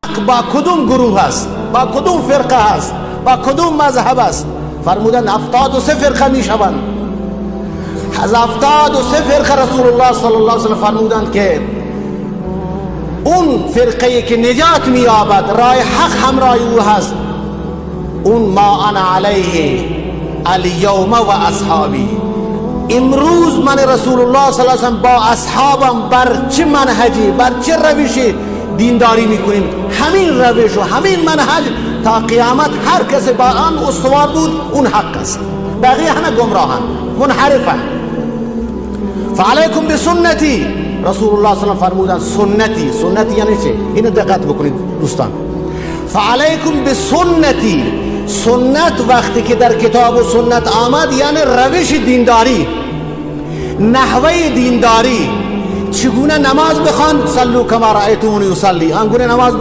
حق با کدوم گروه است، با کدوم فرقه است، با کدوم مذهب است؟ فرمودن 73 فرقه میشوند. از 73 فرقه رسول الله صلی الله علیه و سلم فرمودند که اون فرقه که نجات مییابد، راه حق همراه او هست، اون ما انا علیه الیوم و اصحابی. امروز من رسول الله صلی الله علیه و سلم با اصحابم بر چه منهجی، بر چه روشی دینداری میکنیم، همین روش و همین منهج تا قیامت هر کس با آن استوار بود، اون حق است، بقیه همه گمراهند، منحرفند. فعلیکم بسنتی. رسول الله صلی الله علیه و فرمودن سنتی. سنتی یعنی چه؟ اینو دقت بکنید دوستان. فعلیکم بسنتی، سنت وقتی که در کتاب و سنت آمد یعنی روش دینداری، نحوه دینداری، چگونه نماز بخوان، صلوا کما رأیتمونی اصلی، آنگونه نماز بخوان.